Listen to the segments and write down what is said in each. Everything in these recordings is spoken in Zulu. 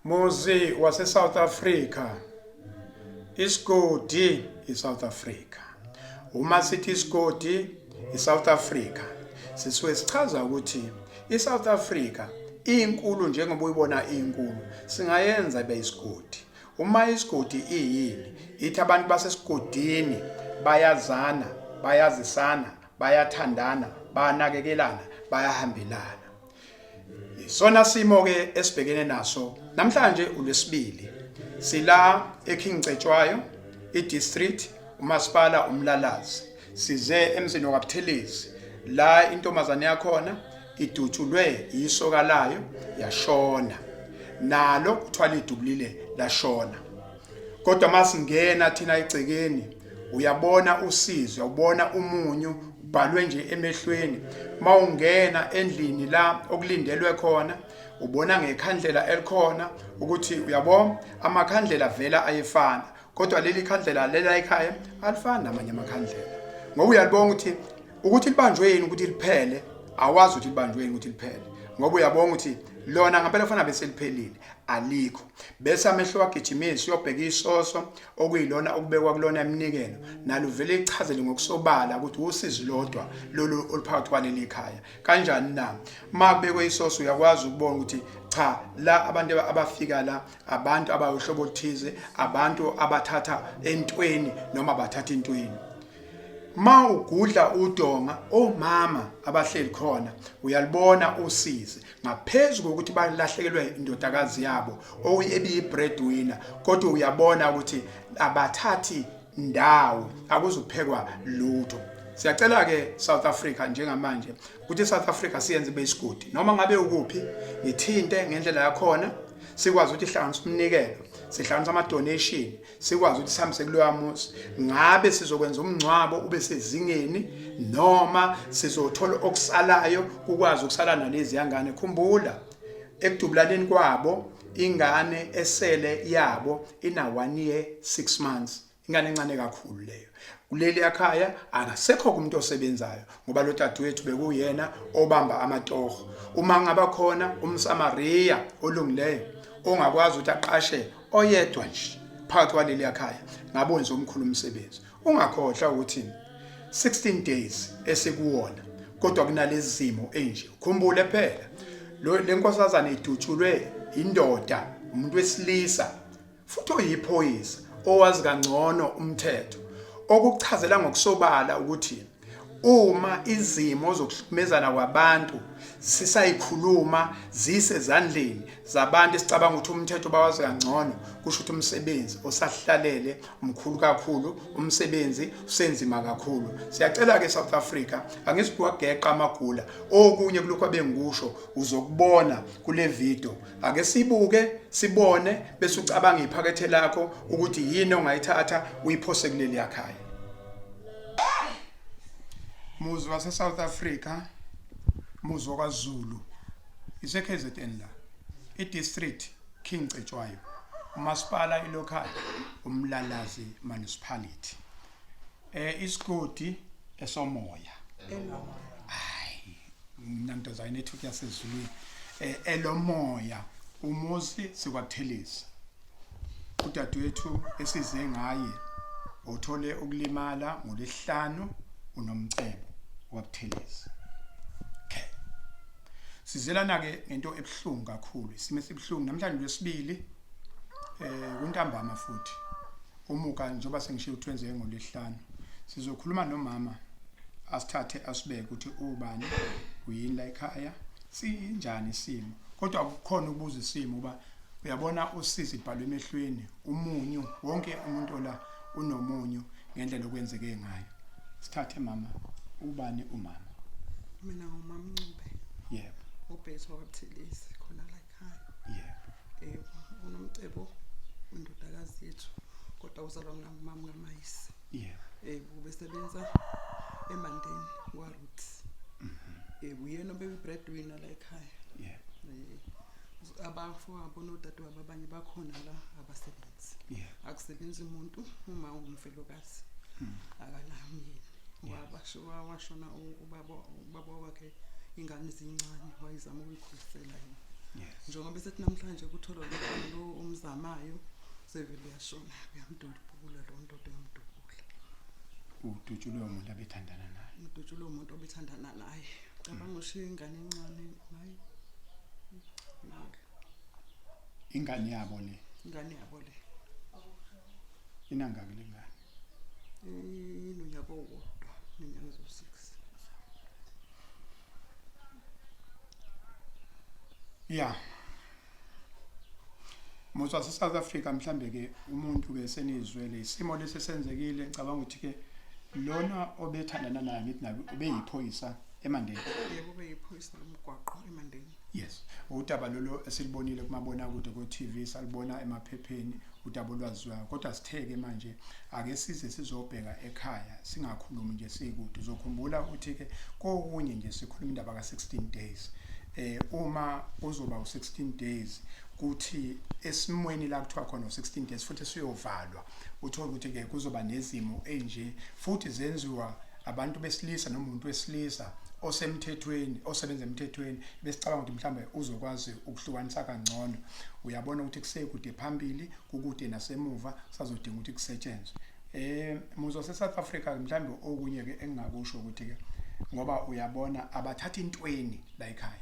Muzi wase South Africa. Isigodi iSouth Africa. Uma sithi isigodi iSouth Africa, sisuke sichaza ukuthi iSouth Africa inkulu njengoba uyibona inkulu, singayenza ibe isigodi. Uma isigodi iyini? Ithi abantu basesigodini bayazana, bayazisana, bayathandana, bayanakekelana, bayahambelana. Isona simo ke esibhekene naso namhlanje uLwesibili. Sila eKing Cetshwayo, idistrict, umasipala uMlalazi. Size emzini wakwaButhelezi la intombazane yakhona idutshulwe yisoka layo yashona. Nalo kuthiwa lidubulile lashona. Kodwa masingena thina egcekeni uyabona usizi, uyabona umunyu ubhalwe nje emehlweni. Mawungena endlini la okulindelwe khona ubona ngekhandlela elikhona ukuthi uyabo amakhandlela vela ayefana, kodwa leli khandlela lela ekhaya alifani namanye amakhandlela, ngoba uyalibonga ukuthi libanjwe yini ukuthi liphele, awazi ukuthi libanjwe yini ukuthi liphele, ngoba uyabonga ukuthi lona ngempela kufanele bese liphelile, alikho. Bese amehlo agijimisa uyobheka isoso okuyilona okubekwa kulona iminikelo, nalo vele ichazele ngokusobala ukuthi usizi lodwa lolu oluphakathi kwaleli khaya. Kanjani na? Uma kubekwe isoso uyakwazi ukubona ukuthi cha, la abantu abafika la abantu abayohlobo oluthize, abantu abathatha entweni noma bathatha intweni. Ma ugudla udonga, omama abahleli khona uyalibona usizi, ngaphezu kokuthi balahlekelwe indodakazi yabo ebiyi-breadwinner, kodwa uyabona ukuthi abathathi ndawo, akuzuphekwa lutho. Siyacela-ke South Africa njengamanje ukuthi South Africa siyenze ibe isigodi, noma ngabe ukuphi, ngithinte ngendlela yakhona sikwazi ukuthi hlanganise umnikelo, sihlanganise ama-donation, sikwazi ukuthi sihambise kuloya muzi. Ngabe sizokwenza umngcwabo ube sezingeni noma sizothola okusalayo kukwazi ukusala nalezi yangane. Khumbula ekudubulaneni kwabo ingane esele yabo ina 1 year 6 months, ingane encane kakhulu leyo. Kuleli ekhaya akasekho umuntu osebenzayo ngoba lo dadewethu bekuyena obamba amatoho. Uma ngaba khona umSamaria olungileyo ongakwazi ukuthi aqashe oyedwa nje phakathi kwaleli ekhaya, ngabe wenza omkhulu umsebenzi. Ungakhohlwa ukuthi 16 days esikuwona, kodwa kunalezi zimo enje. Ukhumbule phela lo lenkosazana idutshulwe indoda, umuntu wesilisa futhi oyiphoyisa owazi kangcono umthetho, okuchazela ngokusobala ukuthi uma izimo zokuhlukumezana kwabantu sisayikhuluma zisezandleni zabantu esicabanga ukuthi umthetho bawazi kangcono, kusho ukuthi umsebenzi osahlalele mkhulu kakhulu, umsebenzi usenzima kakhulu. Siyacela ke South Africa, angizukuwageqa amagula, okunye kulokhu abengikusho uzokubona kule video. Ake sibuke sibone bese ucabanga iphakethe lakho ukuthi yini ongayithatha uyiphose kuleli yakhaya. Muzi wase South Africa, muzi wakwaZulu, ise KZN la, i-district King Cetshwayo, umasipala ilocal uMlalazi Municipality, isigodi esomoya. Hayi, mina ntoza network yasezulwini, elomoya, umuzi sikwaButhelezi. Udadewethu esize ngaye uthole ukulimala ngoLwesihlanu, uNomcebo waButhelezi. Okay, sizelana ke ngento ebuhlungu kakhulu, isimo esibuhlungu namhlanje lwesibili, kuntambama futhi umuka njengoba sengishiya ukuthi wenzeke ngoLwesihlanu. Sizokhuluma nomama, asithathe asibeke ukuthi ubani, uyini la ekhaya, sinjani isimo, kodwa akukhona ukubuza isimo uba uyabona usizi ibhalwe emehlweni, umunyu, wonke umuntu ola unomunyu ngendlela okwenzeke ngayo. Sithathe mama, ubani umama? Mina ngumama Ncube. Yebo. Ubhetho waButhelezi khona la ekhaya. Yebo. Yebo, uNomcebo indodakazi yethu, kodwa uzalwa ngumama kaMayisi. Yebo. Yebo, ubesebenza eMandeni kwaRoots. Yebo, uyena obeyi breadwinner la ekhaya. Yebo. Abafowabo nodadewabo abanye bakhona la abasebenzi. Yebo. Akusebenzi umuntu, uma ungumfelokazi. Akanayo umyeni. Washona ubaba wakhe ingane zincane, wayezama ukuyikhulisela yena. Njengoba sethi namhlanje kutholwa lo mfana lo omzamayo sevele uyashona, uyamdubula lo ndoda, uyamdubula. Udutshulwe umuntu abethandana naye. Udutshulwe umuntu obethandana naye. Cabanga ushiya ingane encane, hayi. Ingane yabo le. Ingane yabo le. Inangaki le ngane? Inonyaka owodwa nenyanga eziwu-6. Ya. Musa wase South Africa, mhlambe ke umuntu ke senizwele isimo lesi senzekile, ngicabanga ukuthi ke lona obethandana naye, ngithi naye ubeyiphoyisa eMandeni. Yebo, ubeyiphoyisa lomgwaqo eMandeni. Yes. Udaba lolo esilibonile kumabonakude, ko-TV, salibona emaphepheni, udaba olwaziwayo. Kodwa sitheke manje ake size sizobheka ekhaya, singakhulumi nje sikude. Uzokhumbula ukuthi ke kokunye nje sikhuluma indaba ka-16 days. Uma uzoba u16 days, kuthi esimweni la kuthiwa khona u16 days futhi siyovalwa, uthola ukuthi ke kuzoba nezimo enje futhi zenziwa abantu besilisa noma umuntu wesilisa osemthethweni, osebenza emthethweni, besicabanga ukuthi mhlambe uzokwazi ukuhlukanisa kangcono. Uyabona ukuthi kusekude phambili, kukude nasemuva, sazodinga ukuthi kusetshenzwe. Muzo wase South Africa, mhlambe okunye ke engingakusho ukuthi ke ngoba uyabona abathatha intweni la ekhaya,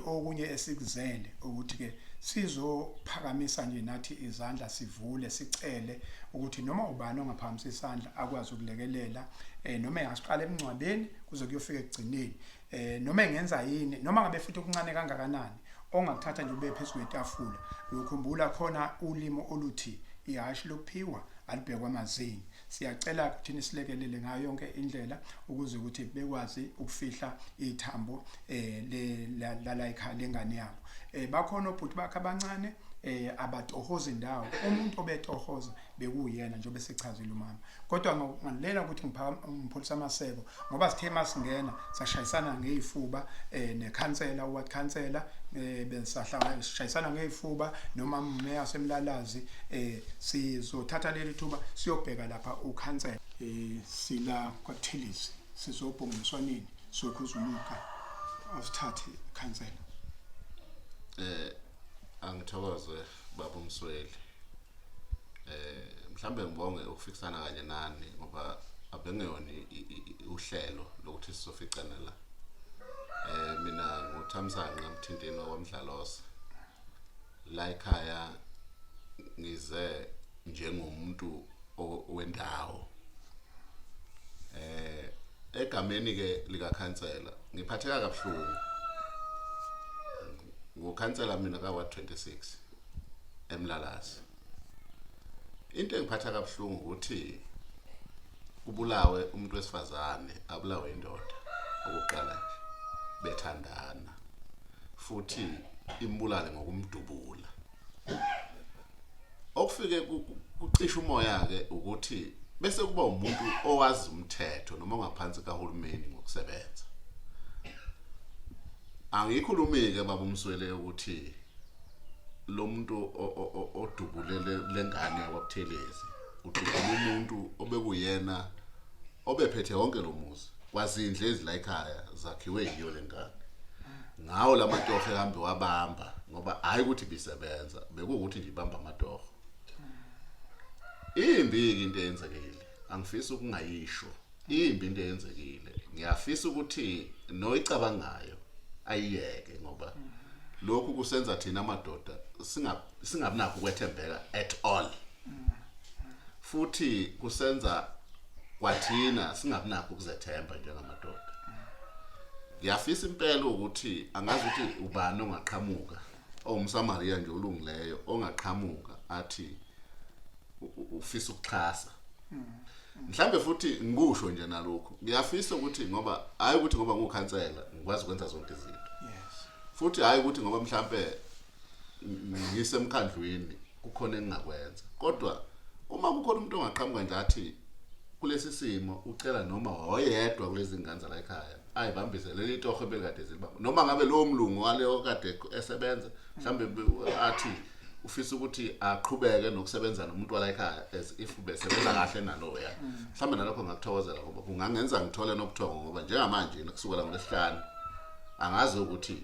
okunye esikuzele ukuthi ke sizophakamisa nje nathi izandla, sivule, sicele ukuthi noma ubani ongaphakamisa isandla akwazi ukulekelela, noma engasiqala emncwabeni kuze kuyofika ekugcineni, noma engenza yini, noma ngabe futhi okuncane kangakanani ongakuthatha nje ube phezulu kwetafula. Uyokhumbula khona ulimo oluthi ihashi lokuphiwa alibhekwa amazinyo. Siyacela ukuthi nisilekelele ngayo yonke indlela ukuze ukuthi bekwazi ukufihla ithambo le la ekhaya lengane yabo. Bakhona obhuti bakhe abancane abatohoza indawo. Umuntu obetohoza bekuyena, njengoba sechazile umama. Kodwa ngalela ukuthi ngipholisa amaseko ngoba sithe masingena sashayisana ngezifuba nekhansela, ward councillor, besahlangana sishayisana ngezifuba noma umeya semlalazi. Sizothatha leli thuba siyobheka lapha ukhansela. Sila kwaButhelezi, sizobhongiswaneni, sokhuza umuga. Awusithathe, khansela. Angithokoze, baba uMsweli. Mhlambe ngibonge ukufikisana kanye nani ngoba abengeyona uhlelo lokuthi sizoficana la. Mina nguThamsanqa Mthintini waMdlalose. La ekhaya ngize njengomuntu wendawo. Egameni ke lika khansela ngiphatheka kabuhlungu. Ngukhansela mina ka Ward 26 eMlalazi. Into engiphatha kabuhlungu ukuthi kubulawe umuntu wesifazane, abulawe indoda okokuqala nje bethandana, futhi imbulale ngokumdubula. Okufike kucisha umoya ke ukuthi bese kuba umuntu owazi umthetho noma ongaphansi kahulumeni ngokusebenza. Angikhulumi ke, baba uMswele, ukuthi lo muntu odubulele lengane yakwaButhelezi udubule umuntu obekuyena obephethe wonke lo muzi, kwazindle ezila ekhaya zakhiwe yiyo lengane ngawo lamatoho ehambe wabamba, ngoba hayi ukuthi bisebenza, bekuwukuthi nje ibamba amatoho. Imbi into eyenzekile, angifisi ukungayisho, imbi into eyenzekile. Ngiyafisa ukuthi noyicabangayo ayiyeke, ngoba lokhu kusenza thina amadoda singabinakho ukwethembeka at all, futhi kusenza kwathina singabinakho ukuzethemba njengamadoda. Ngiyafisa impela ukuthi angazi ukuthi ubani ongaqhamuka, owumSamaria nje olungileyo ongaqhamuka athi ufisa ukuxhasa mhlambe. Futhi ngikusho nje nalokhu, ngiyafisa ukuthi ngoba hayi ukuthi ngoba ngukhansela ngikwazi ukwenza zonke izinto, futhi hayi ukuthi ngoba mhlambe ngisemkhandlwini kukhona engingakwenza, kodwa uma kukhona umuntu ongaqhamuka nje athi kulesi simo ucela noma oyedwa kulezi ngane zala ekhaya ayibambise leli toho ebelikade zilibamba, noma ngabe lowo mlungu waleyo kade esebenza mhlambe athi ufisa ukuthi aqhubeke nokusebenza nomuntu wala ekhaya as if besebenza kahle naloya, mhlambe nalokho ngakuthokozela ngoba kungangenza ngithole nobuthongo, ngoba njengamanje kusukela ngolesihlanu angazi ukuthi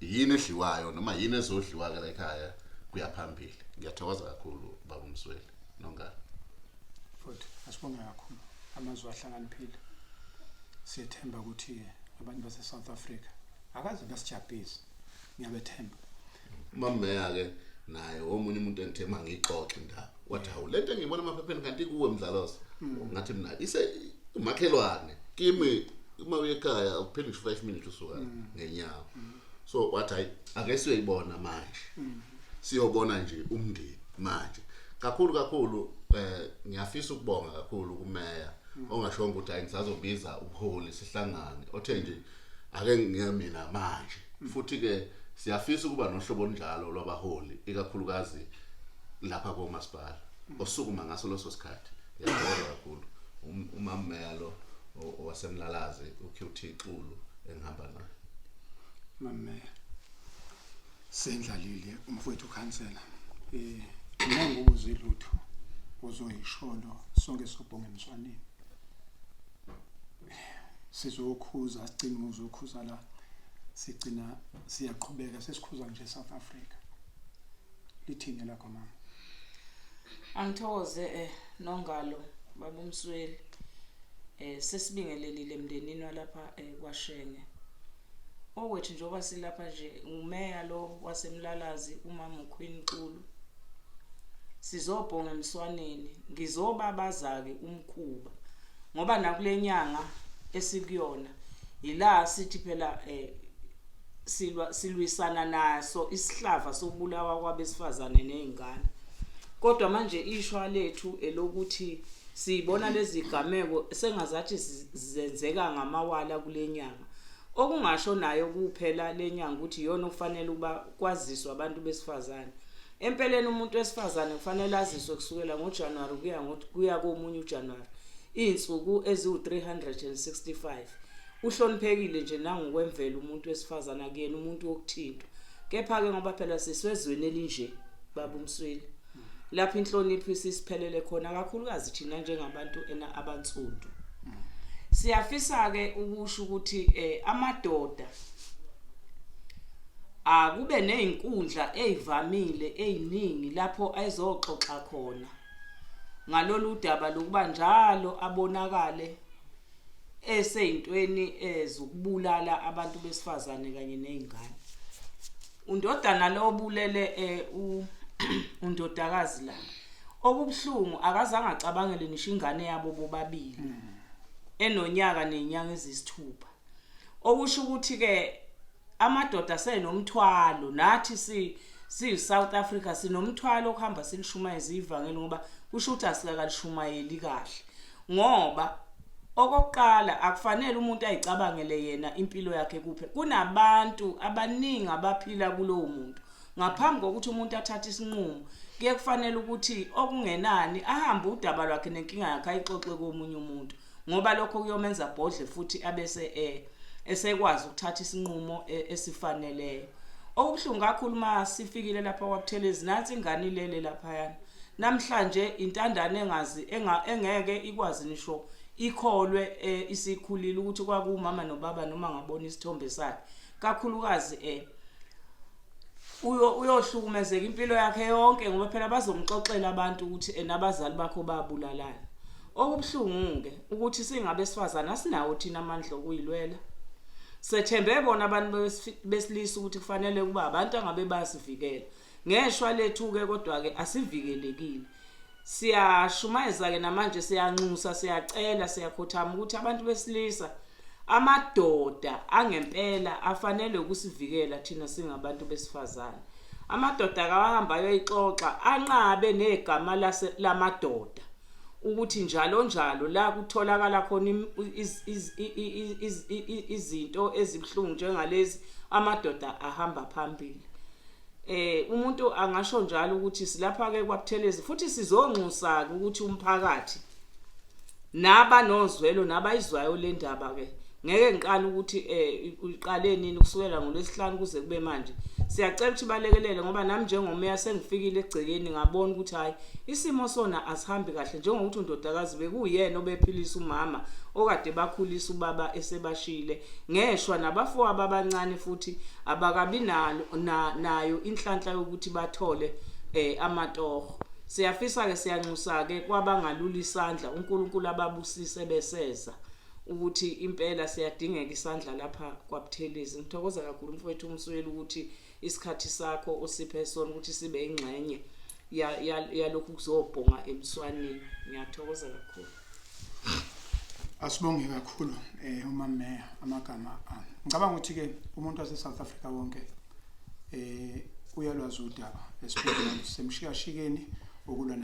Yini edliwayo noma yini ezodliwa ke la ekhaya kuya phambili. Ngiyathokoza kakhulu baba uMsweli nongalo. Futhi asibonge kakhulu amazwi ahlakaniphile. Siyethemba ukuthi abantu base South Africa akaze basijabhise. Ngiyabethemba. Umameya ke naye omunye umuntu engithe mangiyixoxe indaba. Wathi hawu lento engiyibona emaphepheni kanti kuwe Mdlalose. Ngathi mina ise umakhelwane kimi uma uye ekhaya ukuphela ngisho 5 minutes usuka ngenyawo. So wathi hayi ake siyoyibona manje. Siyobona nje umndeni manje. Kakhulu kakhulu ngiyafisa ukubonga kakhulu kumeya ongashongo ukuthi hayi ngisazobiza ubuholi sihlangane othe nje ake ngiye mina manje. Futhi ke siyafisa ukuba nohlobo olunjalo lwabaholi ikakhulukazi lapha komasipala osukuma ngaso leso sikhathi. Ngiyabonga kakhulu umameya lo owasemlalazi uQT Xulu engihamba naye. Mameya sendlalile umfowethu khansela nangokuze lutho ozoyisholo sonke sobhonga emswaneni sizokhuza sigcina uzokhuza la sigcina siyaqhubeka sesikhuza nje South Africa. Lithini lakho mama? Angithokoze Nongalo baba uMsweli. Sesibingelelile emndenini walapha kwaShenge. Okwethu njengoba silapha nje umeya lo wasemlalazi umama uQueen Xulu. Sizobhonga emswaneni ngizobabaza ke umkhuba ngoba nakulenyanga esikuyona ila sithi phela silwa silwisana naso isihlava sokubulawa kwabesifazane nezingane. Kodwa manje ishwa lethu elokuthi sibona lezi gameko sengazathi zenzeka ngamawala kulenyanga. Okungasho nayo kuphela lenyanga ukuthi iyona okufanele ukuba kwaziswe abantu besifazane. Empeleni umuntu wesifazane kufanele aziswe kusukela ngoJanuary kuya komunye uJanuary izinsuku eziwu-365. Uhloniphekile nje nangokwemvelo umuntu wesifazane akuyena umuntu wokuthintwa. Kepha ke ngoba phela siswezweni elinje baba uMsweli lapho inhlonipho isisiphelele khona kakhulukazi thina njengabantu ena abansundu. Siyafisa ke ukusho ukuthi amadoda akube nezinkundla ezivamile eziningi lapho ayizoxoxa khona ngalolu daba lokuba njalo abonakale eseyintweni ezokubulala abantu besifazane kanye nezingane. Undodana lo bulele undodakazi la. Okubuhlungu akazange acabangele ngisho ingane yabo bobabili enonyaka nenyanga ezisithupha. Okusho ukuthi ke amadoda senomthwalo nathi si South Africa sinomthwalo okuhamba silishumayeza ivangeli ngoba kusho ukuthi asikakalishumayeli kahle. Ngoba okokuqala akufanele umuntu ayicabangele yena impilo yakhe kuphe. Kunabantu abaningi abaphila kulowo muntu. Ngaphambi kokuthi umuntu athathe isinqumo kuye kufanele ukuthi okungenani ahambe udaba lwakhe nenkinga yakhe ayixoxe komunye umuntu ngoba lokho kuyomenza bhodle futhi abese esekwazi ukuthatha isinqumo esifaneleyo. Okubuhlungu kakhulu uma sifikile lapha kwaButhelezi nansi ingane ilele laphayana. Namhlanje intandane engazi engeke ikwazi nisho ikholwe isikhulile ukuthi kwakuwumama nobaba noma ngabona isithombe sakhe. Kakhulukazi uyohlukumezeka impilo yakhe yonke ngoba phela bazomxoxela abantu ukuthi nabazali bakho babulalana. Okubuhlungu ke ukuthi singabesifazana asinawo thina amandla okuyilwela. Sethembe bona abantu besilisa ukuthi kufanele kuba abantu angabe basivikela. Ngeshwa lethu ke kodwa ke asivikelekile. Siyashumayeza ke namanje siyanxusa siyacela siyakhothama ukuthi abantu besilisa amadoda angempela afanele ukusivikela thina singabantu besifazane. Amadoda akawahamba ayoyixoxa anqabe negama lamadoda ukuthi njalo njalo la kutholakala khona izinto ezibuhlungu njengalezi amadoda ahamba phambili. Umuntu angasho njalo ukuthi silapha ke kwaButhelezi futhi sizonxusa ke ukuthi umphakathi naba nozwelo nabayizwayo le ndaba ke ngeke ngiqale ukuthi uqale nini kusukela ngolwesihlanu kuze kube manje. Siyacela ukuthi balekelele ngoba nami njengomeya sengifikile egcekeni ngabona ukuthi hayi isimo sona asihambi kahle njengokuthi undodakazi bekuyena obephilisa umama okade bakhulisa ubaba esebashile. Ngeshwa nabafowabo abancane futhi abakabi nalo na, nayo inhlanhla yokuthi bathole eh amatoho. Siyafisa ke siyanxusa ke kwabangalula isandla uNkulunkulu ababusise beseza ukuthi impela siyadingeka isandla lapha kwaButhelezi. Ngithokoza kakhulu mfowethu uMsweli ukuthi isikhathi sakho osiphe sona ukuthi sibe ingxenye yalokhu kuzobhonga emswaneni. Ngiyathokoza kakhulu. Asibonge kakhulu eh uMameya amagama. Ngicabanga ukuthi ke umuntu wase South Africa wonke eh uyalwazi udaba esiphethwe semshikashikeni ukulwa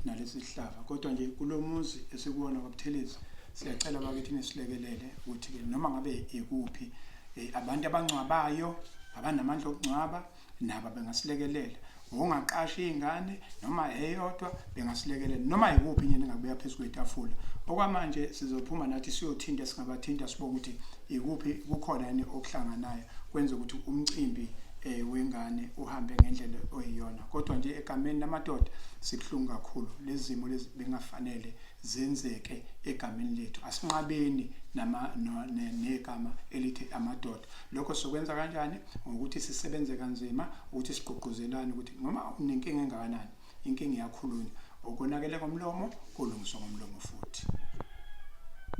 nalesi sihlava kodwa nje kulomuzi esikuwona kwaButhelezi siyacela bakithi nisilekelele ukuthi ke noma ngabe ikuphi eh, abantu abangcwabayo abanamandla okungcwaba nabo bengasilekelela ongaqasha izingane noma eyodwa bengasilekelela noma ikuphi nje engakubuya phezu kwetafula okwamanje sizophuma nathi siyothinta singabathinta sibone ukuthi ikuphi kukhona yini okuhlanganayo kwenza ukuthi umcimbi eh wengane uhambe ngendlela oyiyona kodwa nje egameni lamadoda sibuhlungu kakhulu lezimo lezi bengafanele zenzeke egameni lethu asinqabeni nama negama elithi amadoda lokho sokwenza kanjani ngokuthi sisebenze kanzima ukuthi sigqugquzelane ukuthi noma unenkinga engakanani inkinga iyakhulunywa okonakele ngomlomo kulungiswa ngomlomo futhi.